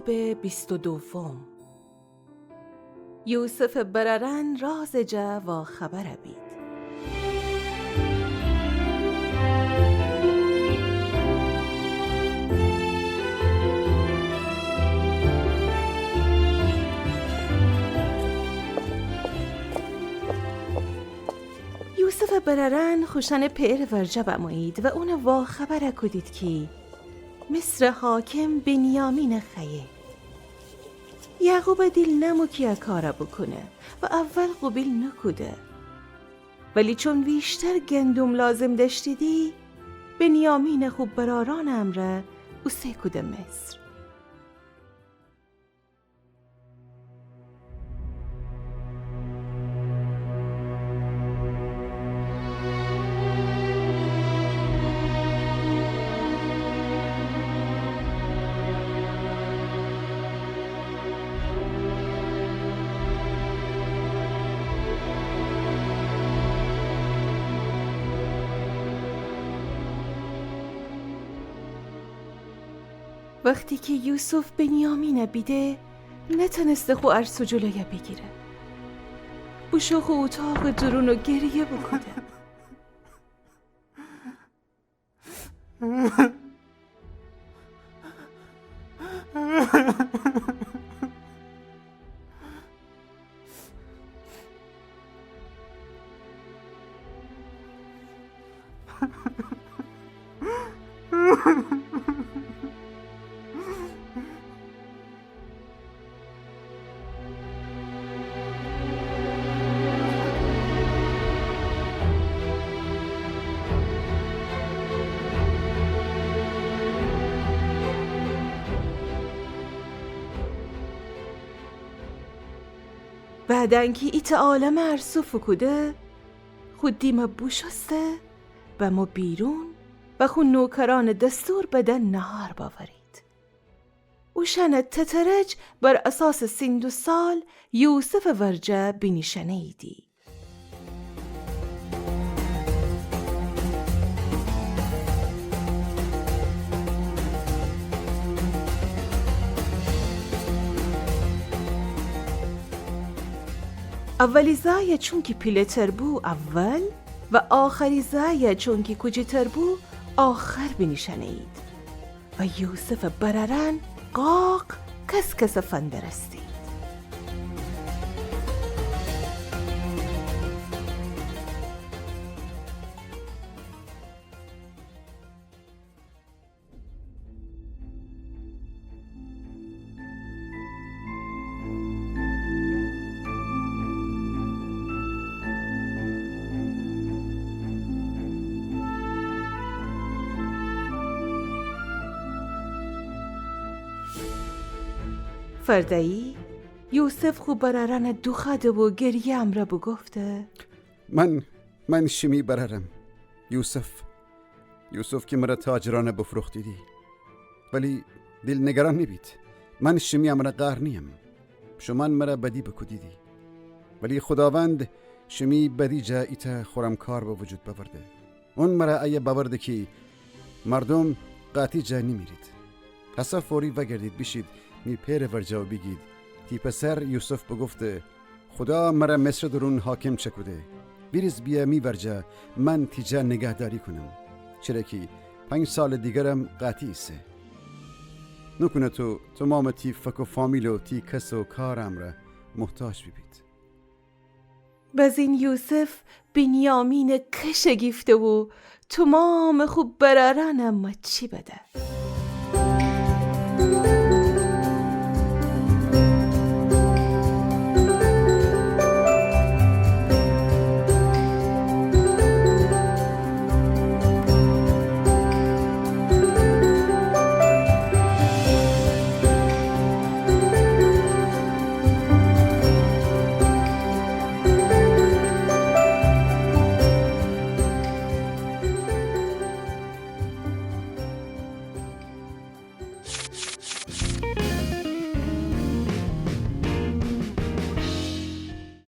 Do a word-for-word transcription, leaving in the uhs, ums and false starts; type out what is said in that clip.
باب بیست و دوم. یوسفٚ برأرأن رازٚ جا واخبر بید. یوسفٚ برأرأن خوشأنٚ پئرٚ ورجه بمویید و اون واخبر کودید کی مصرٚ حاکم بنیامین خوأیه. یعقوب دیل نمو کی ا کار بوکونه و اول قوبیل نوکوده. ولی چون ویشتر گندم لازم دأشتیدی، بنیامین خو برأرأنٚ امرأ اوسه کوده مصر. وختی کی یوسف بنیامین بیده، نتأنسته خو ارسو جلوی بیگیره. بوشو خو اوطاقٚ دورون و گریه بوکوده. بعد انکی ایتأ عالمه ارسو فوکوده، خو دیم بوشوسته، بمو بیرون و خو نوکرأنٚ دستور بدن نهار بأورید. اوشأن تترج بر اساسٚ سیند و سال یوسفٚ ورجه بینیشأنه‌ییدی. اولی زأی چونکی پیله‌تر بو اول و آخری زأی چونکی کوجی‌تر بو آخر بینیشأنه‌یید. و یوسفٚ برأرأن قاق کس‌کس فندرستید. فرده‌یی یوسف خو برأرأن دوخوأده و گریه امرأ بوگفته: من، من شیمی برأرم، یوسف. یوسف کی مر تاجرأن بفروختیدی. ولی دیل نگران نیبید. من شیمی امرأ قهر نییم. شومأن مر بدی بوکودیدی. ولی خوداوند شیمی بدی جا ایتأ خورم کار به وجود بأورده. اون مر ایه بأورده کی مردوم قاطی جا نیمیرید. هسه فوری وأگردید بیشید می پئرٚ ورجه و بیگید: تی پسر یوسف بوگفته: خودا مر مصرٚ دورون حاکم چکوده. ویریز بیأ می ورجه، من تی جا نگهداری کونم. چره کی پنج سالٚ دیگرم قاطی ایسه. نوکونه تو تومامٚ تی فک و فامیل و تی کس و کارٚ امرأ محتاج بیبید. بزین یوسف بنیامینٚ کش گیفته و تومامٚ خو برأرأن مچی بده.